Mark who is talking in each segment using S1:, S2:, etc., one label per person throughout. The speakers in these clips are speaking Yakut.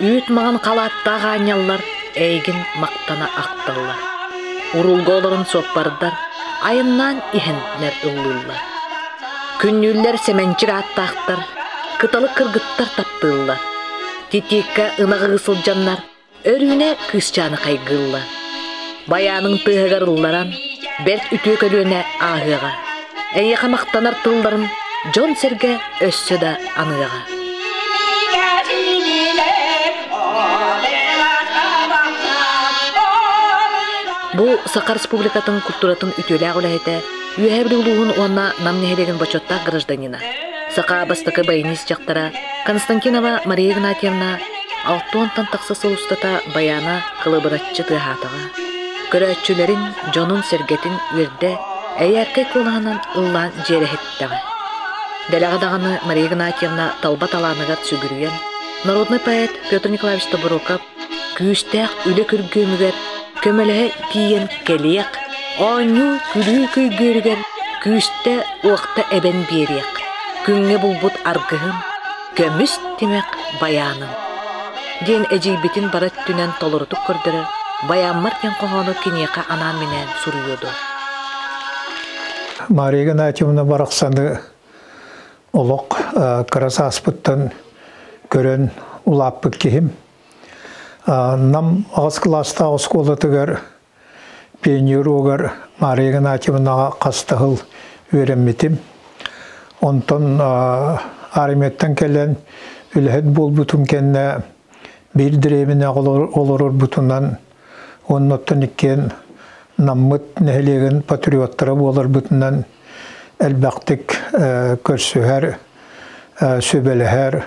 S1: Үүт маҥан халааттаах аанньаллар эйигин махтана ахталлар. Уруулга олорон суоппардар айаннаан иһэннэр ыллыыллар. Күннүүллэр сэмэнчик ааттаахтар, кыталык кыргыттар таптыыллар. Титииккэ ынаҕы сылдьаннар Өрүүнэ кыысчааны хайгыыллар. Байааныҥ тыаһыгар ылларан, бэрт үтүө көлүөнэ ааһыаҕа. Эйиэхэ махтанар тылларын дьон-сэргэ өссө да аныаҕа. Бу Саха Республикатын культуратын үтүөлээх үлэһитэ, Үөһээ Бүлүү улууһун уонна Нам нэһилиэгин бочуоттаах гражданина, Саха бастакы баянист дьахтара Константинова Мария Игнатьевна 60-тан тахса сыл устата байаана кылыбыраччы тыаһаатаҕа. Көрөөччүлэрин, дьонун-сэргэтин үөрдэ, эйээркэй куолаһынан ыллаан дьиэрэһиттэҕэ. Дэлэҕэ даҕаны Мария Игнатьевна талба талааныгар сүгүрүйэн, народнай поэт Петр Николаевич Тобуруков күүстээх үлэ күргүөмүгэр көмөлөһө тиийэн кэлиэх, оонньуу күлүү күйгүөрүгэр күүстэ-уохта эбэн биэриэх, күҥҥэ булбут аргыһым, көмүс тимэх байааным диэн эдьиийбитин бары өттүнэн толорутук көрдөрөр «Байааммар» диэн хоһоону киниэхэ анаан-минээн суруйуо дуо?
S2: Мария Игнатьевна барахсаны олох кыра сааспыттан көрөн улааппыт киһим. Нам аҕыс кылаастаах оскуолатыгар пионер уогар Мария Игнатьевнаҕа хастаһыл үөрэммитим. Онтон армияттан кэлэн үлэһит буолбутум кэннэ биир дэриэбинэҕэ олорорбутунан уонна оттон иккиэн Наммыт нэһилиэгин патриоттара буоларбытынан элбэхтик көрсүһэр, сүбэлэһэр,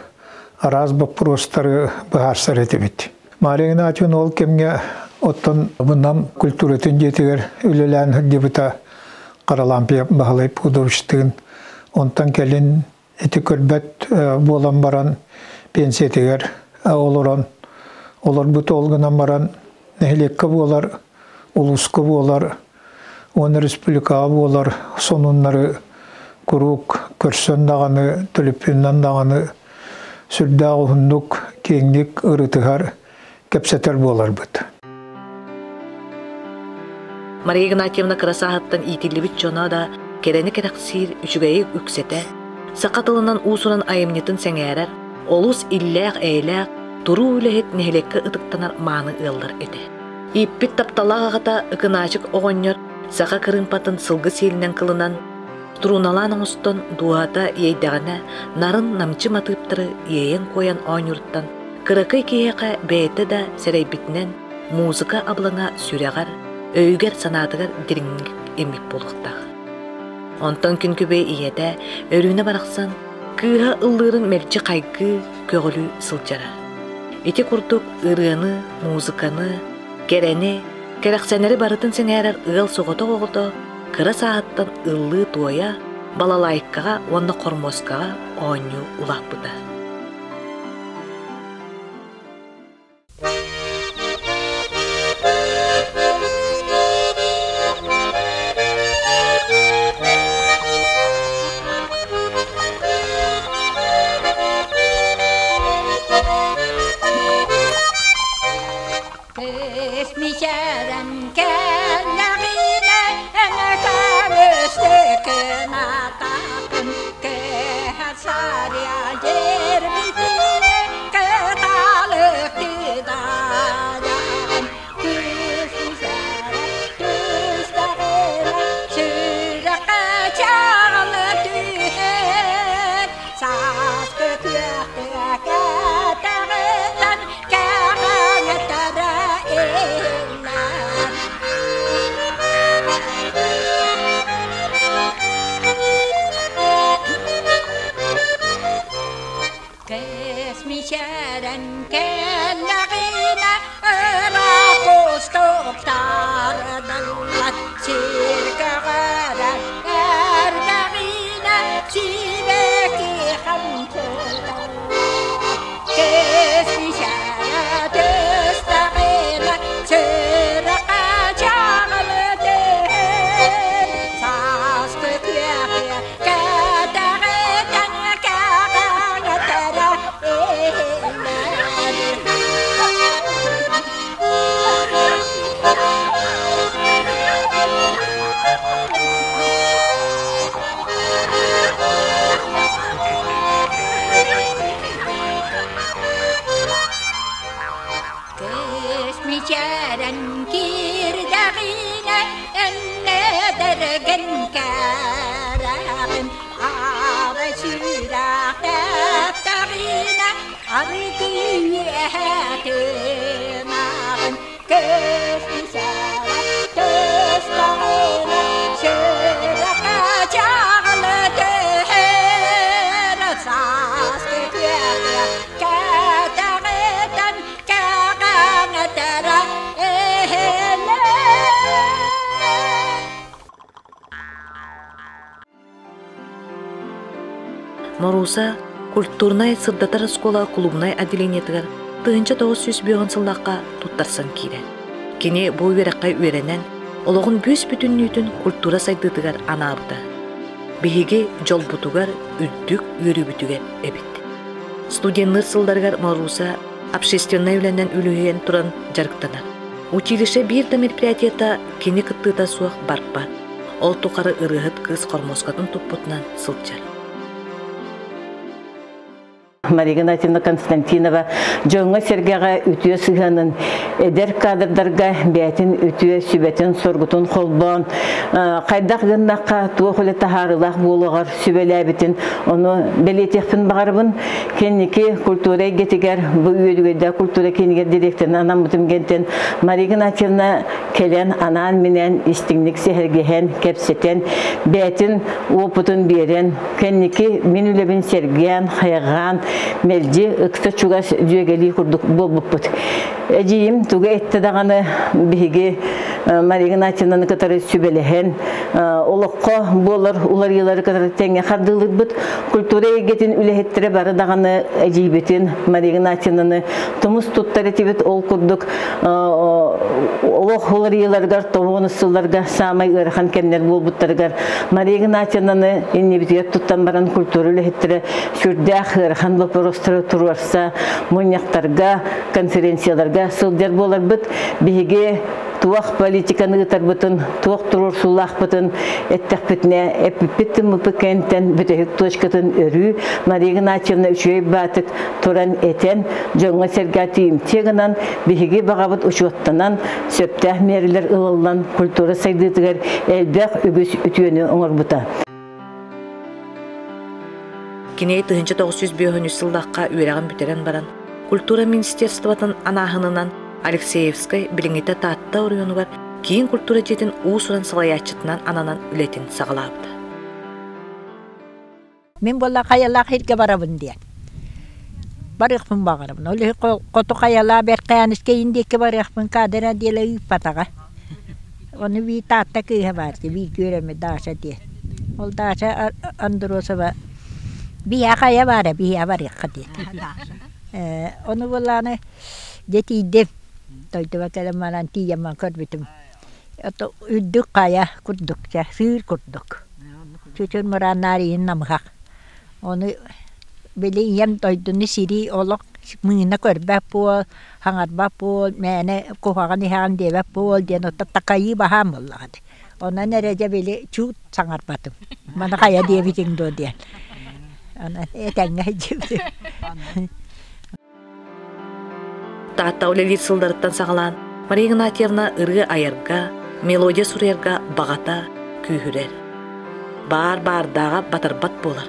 S2: араас боппуруостары быһаарсар этибит. Мария Игнатьевна ол кэмҥэ оттон Нам культуратын дьиэтигэр үлэлээн сылдьыбыта Харалампия Баһылай Пудовичтыын. Онтон кэлин ити көрбөт буолан баран пенсиятыгар олорон олорбут ол гынан баран нэһилиэккэ буолар, улууска буолар уонна республикаҕа буолар сонуннары куруук көрсөн даҕаны, төлөпүөннэн даҕаны сүрдээх уһуннук, киэҥник ырытыһар, кэпсэтэр буоларбыт.
S1: Мария Игнатьевна кыра сааһыттан иитиллибит дьоно да кэрэни кэрэхсиир, үчүгэйи үксэтэ, саха тылынан уус-уран айымньытын сэҥээрэр, олус иллээх-эйэлээх, туруу үлэһит нэһилиэккэ ытыктанар мааны ыаллар этэ. Ииппит тапталаах аҕата Ыкынаачык оҕонньор саха кырыымпатын сылгы сиэлинэн кылынан, струналаан оҥостон дууһата иэйдэҕинэ нарын-намчы матыыптары иэйэн-куойан оонньууруттан кыракый киһиэхэ бэйэтэ да сэрэйбитинэн музыка абылаҥа сүрэҕэр, өйүгэр-санаатыгар дириҥник иммит буолуохтаах. Онтон күн күбэй ийэтэ Өрүүнэ барахсан кыыһа ыллыырын мэлдьи хайгыы, көҕүлүү сылдьара. Ити курдук ырыаны, музыканы, кэрэни, кэрэхсэнэри барытын сэҥээрэр ыал соҕотох оҕото кыра сааһыттан ыллыы-туойа, балалайкаҕа уонна хормуоскаҕа оонньуу улааппыта.
S3: Кэс-мичээрэн кэллэҕинэ Кынататын кэһэ-сарья дьэрбитинэ Кыталык тыдаайаҕын Түс-мичээрэ түстэҕинэ Сүрэххэ чаҕылы түһэр Сааскы күөх тыа кэтэҕиттэн Кэҕэҥэтэрэ иһиллэр. Кэс мичээрэн кэллэҕинэ ыраах кустуктарыналлар сиргэҕэрэ эрдэҕинэ сибэкки хамсытар. Кэс мичээрэ түстэҕинэ сүрэххэ чаҕылы түһэр сааскы күөххэ кэтэҕиттэн кэҕэҥэтэрэ иһиллэр. тыынаҕын көс ишара төс таҕына сүрэххэ чаҕылы түһэр сааскы күөххэ кэтэҕиттэн кэҕэҥэтэрэ иһиллэр.
S1: Моруса культурнай сырдатар оскуола клубнай отделениетыгар 1905 сыллаахха туттарсан киирэр. Кини бу үөрэххэ үөрэнэн, олоҕун бүүс-бүтүннүүтүн культура сайдыытыгар анаабыта. Биһиги дьолбутугар, үрдүк үөрүүбүтүгэр эбит. Студенныыр сылларыгар Моруса общественнай үлэнэн үлүһүйэн туран дьарыктанар. Училище биир да мероприятиета кини кыттыыта суох барбат. Ол тухары ырыаһыт кыыс хормуоскатын туппутунан сылдьар.
S4: Мария Игнатьевна Константинова дьоҥҥо-сэргэҕэ үтүө сыһыанын эдэр кадрдарга бэйэтин үтүө сүбэтин-соргутун холбоон хайдах гыннахха туох үлэ таһаарыылаах буолуоҕар сүбэлээбитин ону бэлиэтиэхпин баҕарабын. Кэнники культура эйгэтигэр бу үөдүгэйдээх культура киинигэр директорынан анаммытым гэнтэн Мария Игнатьевна кэлэн анаан-минээн истиҥник сэһэргэһэн, кэпсэтэн, бэйэтин опытын биэрэн, кэнники мин үлэбин сэргээн, хайҕаан, мэлдьи ыкса чугас дьүөгэлии курдук буолбуппут. Эдьиийим тугу эттэ даҕаны биһиги Мария Игнатьевнаны кытары сүбэлэһэн, олоххо буолар уларыйыылары кытары тэҥҥэ хардыылыырбыт. Культура эйгэтин үлэһиттэрэ бары даҕаны эдьиийбитин Мария Игнатьевнаны тумус туттар этибит. Ол курдук олох уларыйыыларыгар тобугун сылларга саамай ыарахан кэмнэр буолбуттарыгар Мария Игнатьевнаны иннибитигэр туттан баран культура үлэһиттэрэ сүрдээх ыарахан боппуруостары туруорса мунньахтарга, конференцияларга сылдьар буоларбыт. Биһиги туох политиканы ыытарбытын, туох туруорсуулаахпытын эттэхпитинэ, эппиппит тыммыппыт кэнниттэн бүтэһик точкатын өрүү Мария Игнатьевна үчүгэй баатык туран этэн, дьоҥҥо-сэргэ тиийимтиэ гынан, биһиги баҕабыт учуоттанан, сөптөөх миэрэлэр ылыллан, культура сайдыытыгар элбэх үгүс үтүөнү оҥорбута.
S1: Кини 1953 сыллаахха үөрэҕин бүтэрэн баран, культура министерствотын анааһынынан Алексеевскай билиҥҥитэ Таатта оройуонугар киин культура дьиэтин уус-уран салайааччытынан ананан үлэтин саҕалаабыта.
S3: Мин буолла хайалаах сиргэ барабын диэн. Барыахпын баҕарабын. Ол иһин хоту хайалаа Бэркээнискэйин диэки барыахпын каадыр отдела ыыппатаҕа. Ону бии Таатта кыыһа баар дии, бииргэ үөрэммит Даша диэн. Ол Даша Андросова биһиэхэ хайа баара, биһиэхэ барыахха диэн. Ээ, ону буоллаҕына дьэ тиийдим. Дойдубар кэлэн баран тиийэн баран көрбүтүм. Ото үрдүк хайа курдук, чэ, сыыр курдук. Чүчүр мырааннаар иһин намыһах. Ону били ийэм дойдуну сирии олох мыына көрбөт буол, хаҥарбат буол, мээнэ куһаҕан иһэҕин диэбэт буол диэн оттон такайыы баһаам буоллаҕа дии. Онон эрэ дьэ били чуут саҥарбатым. Маны хайа диэбитиҥ дуо диэн. Онон этэҥҥэ сылдьыбытым.
S1: Таатта үлэлиир сылларыттан саҕалаан Мария Игнатьевна ырыа айарга, мелодия суруйарга баҕата күүһүрэр. Баар баардааҕа батарбат буолар.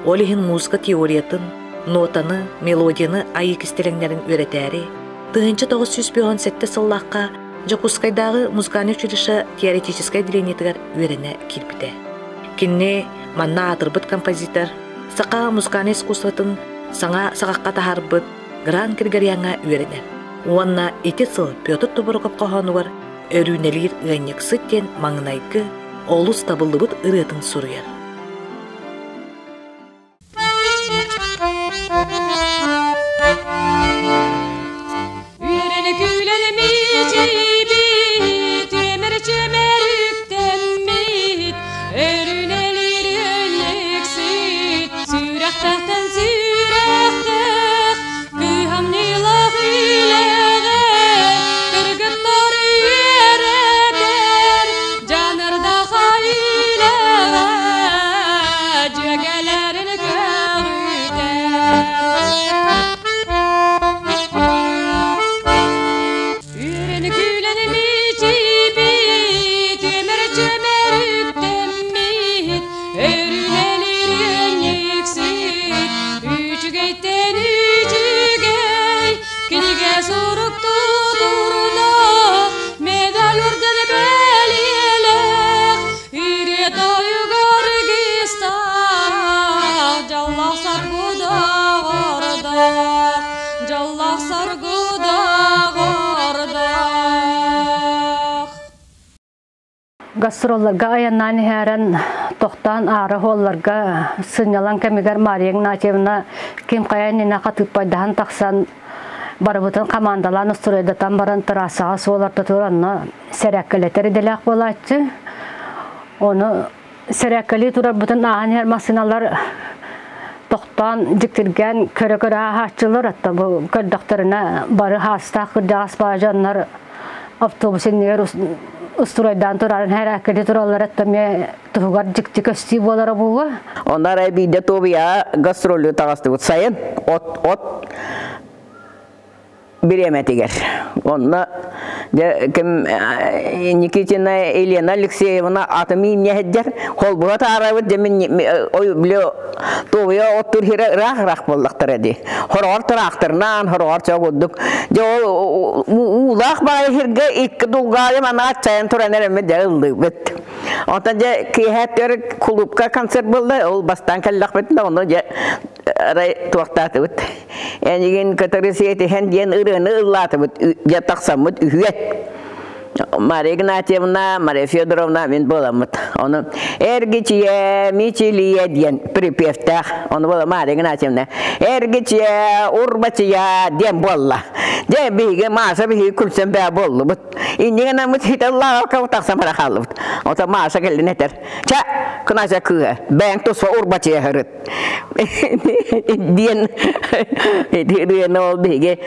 S1: Ол иһин музыка теориятын, нотаны, мелодияны айыы кистэлэҥнэрин үөрэтээри 1957 сыллаахха Дьокуускайдааҕы музыкальнай училище теоретическай отделениетыгар үөрэнэ киирбитэ. Кини манна аатырбыт композитор, саха музыкальнай искусствотын саҥа саҕахха таһаарбыт Гран Григоряҥҥа үөрэнэр уонна ити сыл Петр Тобуруков хоһоонугар Өрүүнэлиир ыанньыксыт диэн маҥнайгы олус табыллыбыт ырыатын суруйар.
S5: Үөрэнэ күлэлэмичийбит, үөмэр чүөмэр үктэммит, өрүнэлиир өллүксүт, сүрэхтээхтэн сүрэхтээх, кыһамньылаах үлэҕэ, кыргыттар үөрэтэр, дьаныардаах үлэҕэ. Кинигэ сурук тутуурдаах, медаль орден бэлиэлээх, Ириэ тойугар гистаах, дьоллоох саргыдаах ордоох, дьоллоох саргыдаах ордоох.
S6: Гастролларга айаннаан иһээрэн тохтоон аара суолларга сынньалаҥ кэмигэр Мария Игнатьевна ким хайа иннинэ хатыыппайдаһан тахсан барыбытын хамаандалаан устуруйдатан баран тыраассаҕа суол ортотугар онно сэрээккэлэтэр идэлээх буолааччы. Ону сэрээккэлии турарбытын ааһан иһэр массыыналар тохтоон дьиктиргээн көрө-көрө ааһааччылар отто бу көрдөхтөрүнэ бары хаастаах кырдьаҕас баа дьоннор автобус иннигэр устурайдаан турарын хэрээккэли тураллар эмиэ туһугар дьикти көстүү буолара буолуо.
S7: Онно арай биирдэ Туобуйаҕа гастроллуу таҕыстыбыт сайын от от бириэмэтигэр. Онно дьэ ким Никитина Елена Алексеевна атым иинньэ сылдьар холбуһа таарабыт дьэ мин ой били Туобуйа оттуур сирэ ыраах-ыраах буоллахтара дии. Хороҕор тыраахтарнаан, хороҕор чоо курдук. Дьэ ол уулаах баҕайы сиргэ икки дулгаайым анаат чайан туран эрэммит дьэ ыллыыбыт. Онтон дьэ киэһэ өттүгэр кулуупка концерт буолла, ол бастаан кэллэхпитинэ ону дьэ арай туохтаатыбыт. Энигин кытары сиэтиһэн диэн ырыаны ыллаатыбыт, дьэ тахсаммыт үһүөн. Мария Игнатьевна, Мария Федоровна мин буоламмыт. Ону эргичийэ, мичилийэ диэн припевтээх. Ону буола Мария Игнатьевна эргичийэ, урбачыйа диэн буолла. Дьэ биһиги Маша биһиги күлсэн бээ буоллубут. Иннигин аммыт хиталлаах тахсан бара хааллыбыт. Ото Маша кэллин этэр. Чэ, кынася кыыһа, бэйэҥ туспа урбачыйа сырыт. Диэн ырыаны ол биһиги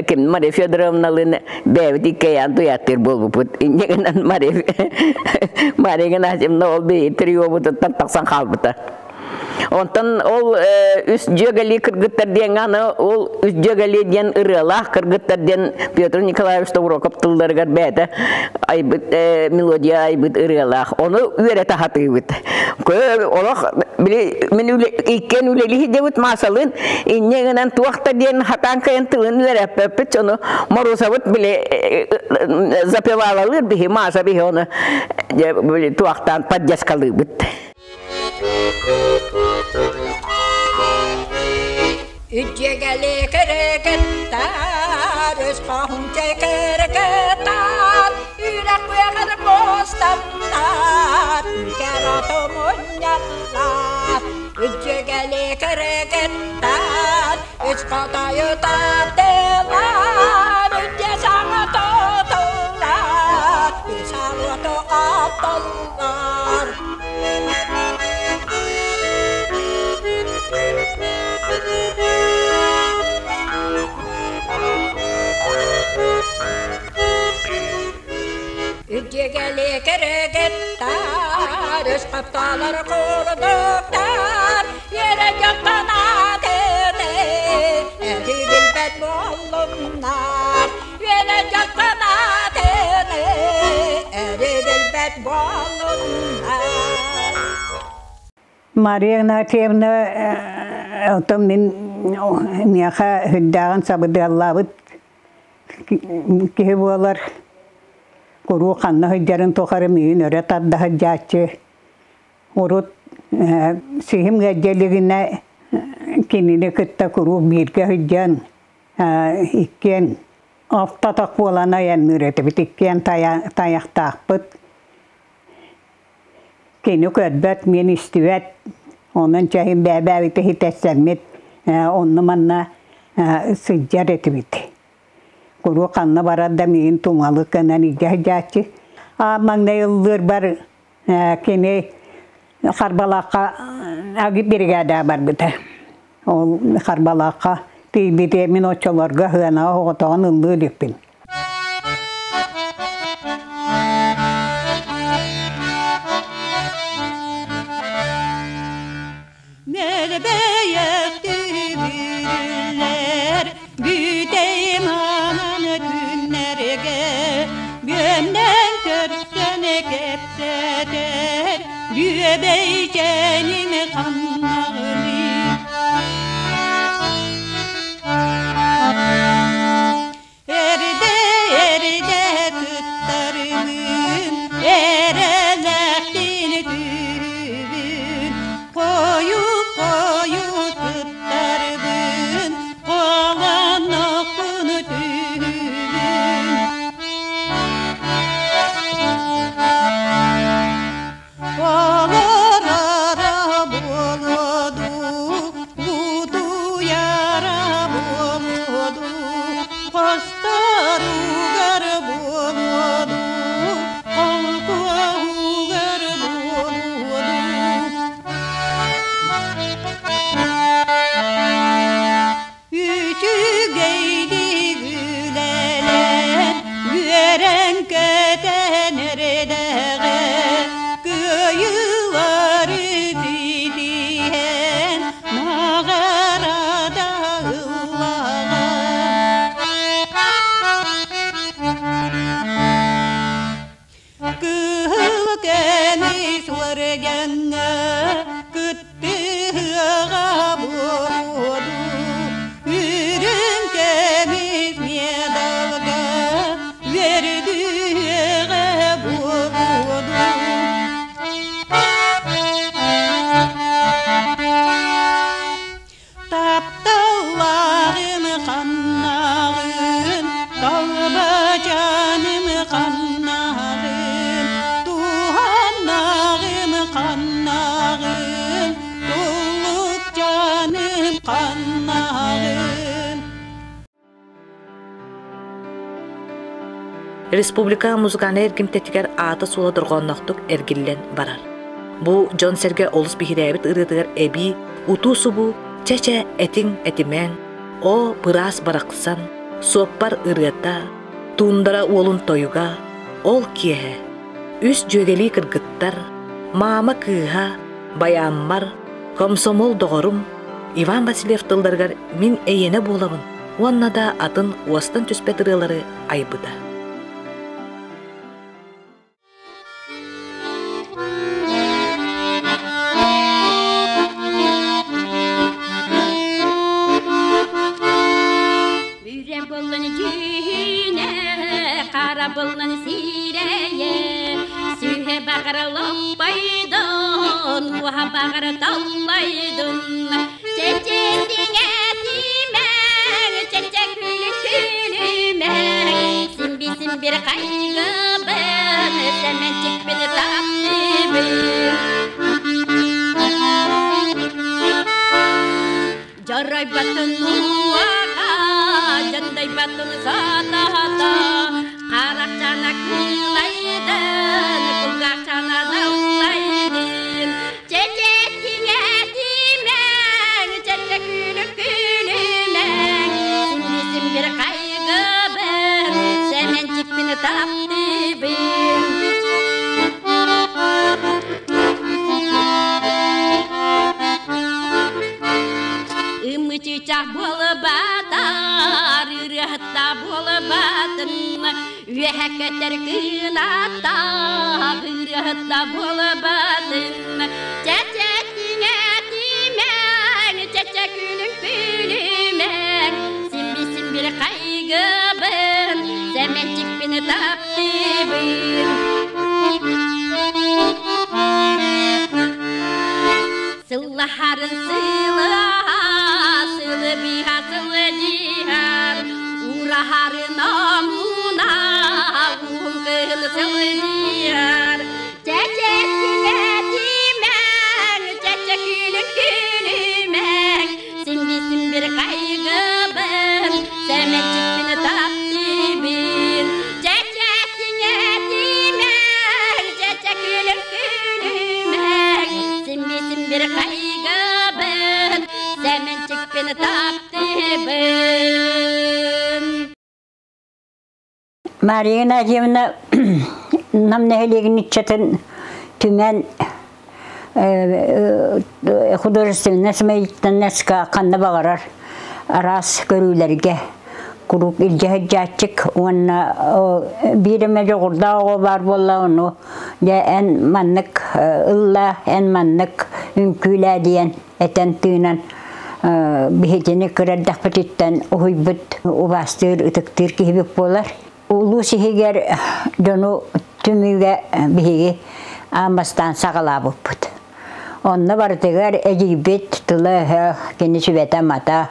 S7: ким Мария Федоровналыын бэйэбит иккэйээн туйааттыыр буолбуппут. Инньэ гынан Мария Мария Геннадьевна ол биһиги триобутуттан тахсан хаалбыта. Онтон ол үс дьүөгэлии кыргыттар диэҥҥэ аны ол үс дьүөгэлии диэн ырыалаах кыргыттар диэн Петр Николаевич Тобуроков тылларыгар бэйэтэ айбыт мелодия айбыт ырыалаах. Ону үөрэтэ сатыыбыт. Олох били мин иккиэн үлэлии сылдьабыт Маасалыын инньэ гынан туох да диэн хатаан кайан тылын үөрэппэппит ону Морусабыт били запевалалыыр биһи Мааса биһи ону били туохтаан поддержкалыыбыт.
S3: Үдьэгэли кэрэгеттар, өс хоһун кэрэгеттар, үрэх үөҕэр муостаннар, үлкэр ото мунньаллар. Үдьэгэли кэрэгеттар, үс хотойу тардылар, үдьэ саҥа тотулар, үс алуоту оттоллар. Үдьэгэли кэрэгеттар, өс хапталар курдуктар, Ере дьахтанаатыны, эри билбэт буоллуннар. Үөрэ дьахтанаатыны, эри билбэт буоллуннар.
S8: Мария Игнатьевна оттон мин миэхэ үрдээҕин сабыдыаллаабыт киһи буолар. Куруук ханна сылдьарын тухары миигин өрө тарда сылдьааччы. Урут сиһим ыалдьа кинини кытта куруук бииргэ сылдьан иккиэн алтатах буолан айанныыр этибит, иккиэн тайахтаахпыт. Кини көрбөт, мин истибэт. Онон чэһин бэйэ-бэйэбитин итэссэммит, онно-манна сылдьар этибит. Куруук ханна барар да миигин тумалык гынан илдьэ сылдьааччы. Аан маҥнай ыллыырбар кини Харбалаахха биригээдэҕэ барбыта. Ол Харбалаахха тиийбитэ мин оччолорго сыанаҕа оҕотоҕун ыллыы иликпин.
S5: Мэлбэйэх түбүрүллэр бүтэй манан күннэргэ бүөмнэн көрсөн кэпсэтэр бүөбэйчэним ханнаҕыный. Хосторугар буолуо дуу, холкуоһугар буолуо дуу. Үчүгэйдик үлэлээн, үөрэн-көтөн эрдэҕэ, кыайыылары ситиһэн, наҕараада ыллаҕа. Кыһыл көмүс уордьаҥҥа кыттыһыаҕа буолуо дуу, үрүҥ көмүс медалга үөрдүөҕэ буолуо дуу. Тапталлааҕым ханнаҕын, талбачааным ханнаҕын, туһаннаҕым ханнаҕын, туллукчааным ханнаҕын.
S1: Республика музыкальнай эргимтэтигэр аата-суола дорҕоонноохтук эргиллэн барар. Бу дьон-сэргэ олус биһирээбит ырыатыгар эбии утуу-субуу «Чэ-чэ, этиҥ, этимэҥ», «О, быраас барахсан», «Суоппар ырыата», «Туундара уолун тойуга», «Ол киэһэ», «Үс дьүөгэлии кыргыттар», «Маама кыыһа», «Байааммар», «Комсомол доҕорум», Иван Васильев тылларыгар «Мин эйиэнэ буолабын» уонна да атын уостан түспэт ырыалары айбыта.
S5: Бүрэ буллун дьүһүнэ, хара буллун сирэйэ, сүһэ баҕара лоппойдун, уоһа баҕара таллайдын, Чэчэтиҥэ тимэҥ, чэчэ күлү-күлүмэҥ, симби-симбир хайгыбын, сэмэнчикпин таптыыбын. Дьарайбатын уоҕа, дьандайбатын сатаата, харахчана кыылайдын, кулгаахчана даллайдын, Чэчэтиҥэ тимэҥ, чэчэ күлү-күлүмэҥ, симби-симбир хайгыбын, сэмэнчикпин таптыыбын. Ымычычах буолбатар, ырыаһытта буолбатын, Үөһэ көтөр кыынаттаах ырыаһытта буолбатын. Чэчэтиҥэ тимэҥ, чэчэ күлүм күлүмэҥ, симби-симбир хайгыбын, сэмэнчикпин таптыыбын. Сыллаһарын сылаһа, сылы биһа сылы диһар, ураһарын омуна, уһун кыһын сылы диһар. Чэчэтиҥэ тимэҥ, чэчэ күлүм күлүмэҥ, симби-симбир хайгыбын, сэмэнчикпин таптыыбын. Чэчэтиҥэ тимэҥ, чэчэ күлүм күлүмэҥ, симби-симбир хайгыбын, сэмэнчикпин таптыыбын.
S3: Мария Геннадьевна Нам нэһилиэгин ыччатын түмэн художественнай самодеятельноска ханна баҕарар араас көрүүлэргэ куруук илдьэ сылдьааччык уонна биир эмэ дьоҕурдаах оҕо баар буолла ону дьэ эн маннык ылла эн маннык үҥкүүлээ диэн этэн тыынан биһитини кыра эрдэхпититтэн уһуйбут убаастыыр ытыктыыр киһибит буолар улуус иһигэр дьону түмүүгэ биһиги аан бастаан саҕалаабыппыт. Онно барытыгар эдьиийбит тыла-өһө, кини сүбэтэ-амата.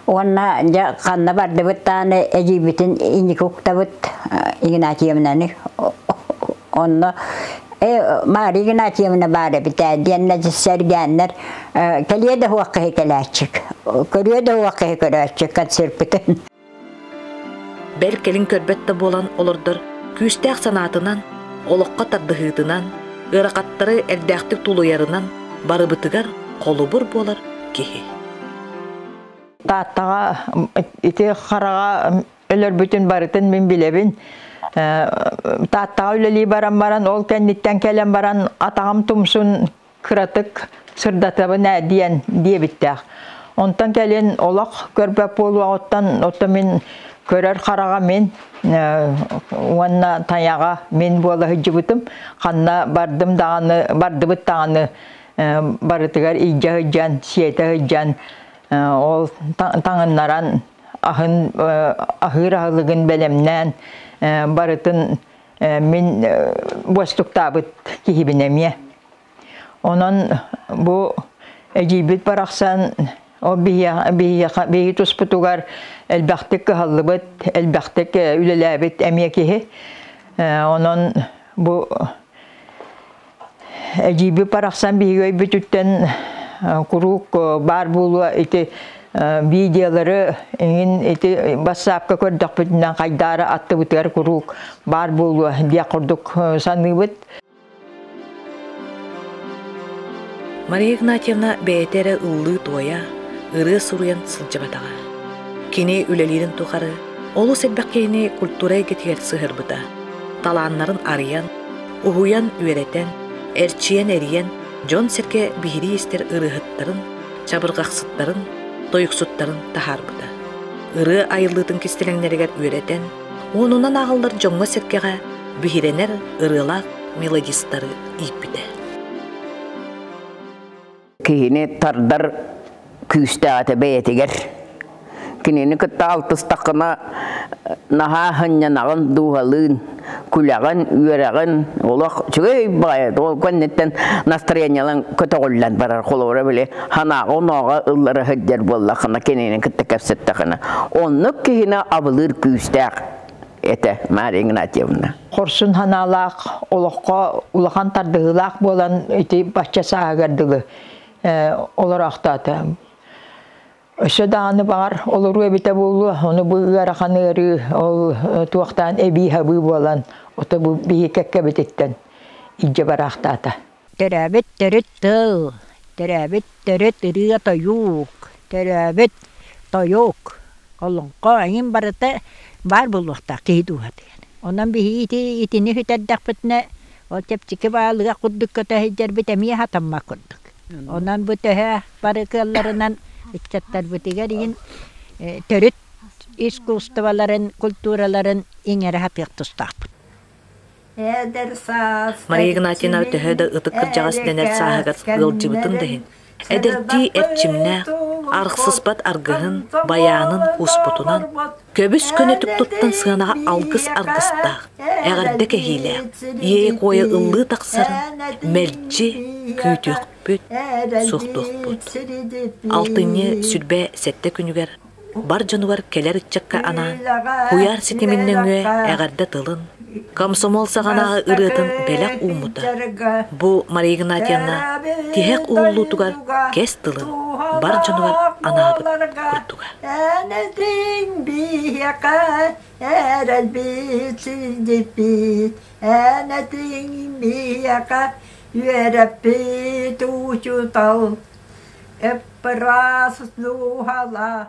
S3: Уонна дьэ ханна бардыбыт даҕаны эдьиийбитин инники уктабыт Игнатьевнаны. Онно Мария Игнатьевна баар эбит ээ диэннэ сэргээннэр кэлиэ да уох киһи кэлээччик, көрүө да уох киһи көрөөччү концерппытын.
S1: Бэл кэлин көрбөт да буолан олордор күүстээх санаатынан, олоххо тардыһыытынан, ыарахаттары эрдээхтик тулуйарынан барыбытыгар холобур буолар киһи.
S9: Тааттаҕа ити хараҕа өлөрбүтүн барытын мин билэбин. Тааттаҕа үлэлии баран баран, ол кэнниттэн кэлэн баран атаҕым тумсун кыратык сырдатабын ээ диэн диэбиттээх. Онтон кэлин олох көрбөт буолуоҕуттан, оттон мин көрөр хараҕа мин уонна тайаҕа мин буола сылдьыбытым. Ханна бардым даҕаны, бардыбыт даҕаны барытыгар илдьэ сылдьан, сиэтэ сылдьан, ол таҥыннаран, аһын аһыыр аһылыгын бэлэмнээн барытын мин буостуктаабыт киһибин эмиэ. Онон бу эдьиийбит барахсан ол биһиэхэ биһиги туспутугар элбэхтик кыһаллыбыт, элбэхтик үлэлээбит эмиэ киһи. Онон бу эдьиийбит барахсан биһиги өйбүтүттэн куруук баар буолуо ити видеолары иҥин ити бассаапка көрдөхпүтүнэн хайдаары аттыбытыгар куруук баар буолуо диэх курдук саныыбыт.
S1: Мария Игнатьевна бэйэтэ эрэ ыллыы-туойа, ырыа суруйан сылдьыбатаҕа. Кини үлэлиирин тухары олус элбэх киһини культура эйгэтигэр сыһыарбыта. Талааннарын арыйан, уһуйан үөрэтэн, эрчийэн эрийэн, дьон-сэргэ биһирии истэр ырыаһыттарын, чабырҕахсыттарын, тойуксуттарын таһаарбыта. Ырыа айыллыытын кистэлэҥнэригэр үөрэтэн, уонунан ааҕыллар дьоҥҥо-сэргэҕэ биһирэнэр ырыалаах мелодистары ииппитэ.
S7: Киһини тардар күүстээх этэ бэйэтигэр. Кинини кытта алтыстаххына наһаа сынньанаҕын, дууһалыын, күлэҕин, үөрэҕин, олох үчүгэй баҕайы ол кэнниттэн настроениелаан көтөҕүллэн барар холобура били санааҕа-онооҕо ыллара сылдьар буоллаххына кинини кытта кэпсэттэххинэ оннук киһини абылыыр күүстээх этэ Мария Игнатьевна.
S9: Хорсун санаалаах, олоххо улахан тардыһыылаах буолан ити бачча сааһыгар дылы олороохтоото. Өссө даҕаны баҕар олоруу эбитэ буолуо, ону бу ыарахан ыарыы ол туохтаан эбии-хабыы буолан, ото бу биһи кэккэбититтэн илдьэ бараахтаата.
S3: Төрөөбүт төрүт тыл, төрөөбүт төрүт ырыа-тойук, төрөөбүт тойук, олоҥхо эҥин барыта баар буолуохтаах киһи дууһатыгар. Онон биһиги ити итини сүтэрдэхпитинэ, ол чэпчэки баалыга курдук көтө сылдьарбыт эмиэ сатаммат курдук. Онон бу төһө бары кыалларынан ыччаттарбытыгар иһин төрүт искусстволарын, культураларын иҥэрэ сатыах тустаахпыт.
S1: Мария Игнатьевна төһө да ытык кырдьаҕас дэнэр сааһыгар ыалдьыбытын да иһин, эдэрдии эрчимнээх, арахсыспат аргыһын, байаанын кууспутунан, көбүс көнөтүк туттан сыанаҕа алгыс аргыстаах, эҕэрдэ кэһиилээх, иэйэ-куойа ыллыы тахсарын мэлдьи күүтүөхпүт, суохтуохпут. Алтынньы сүрбэ сэттэ күнүгэр бар дьонугар кэлэр ыччакка анаан куйаар ситимин нөҥүө эҕэрдэ тылын, комсомол саҕанааҕы ырыатын бэлэх ууммута. Бу Мария Игнатьевна тиһэх уһуллуутугар кэс тылын бар дьонугар анаабыт курдуга.
S10: Үөрэппит учуутал эп-ыраас дууһала.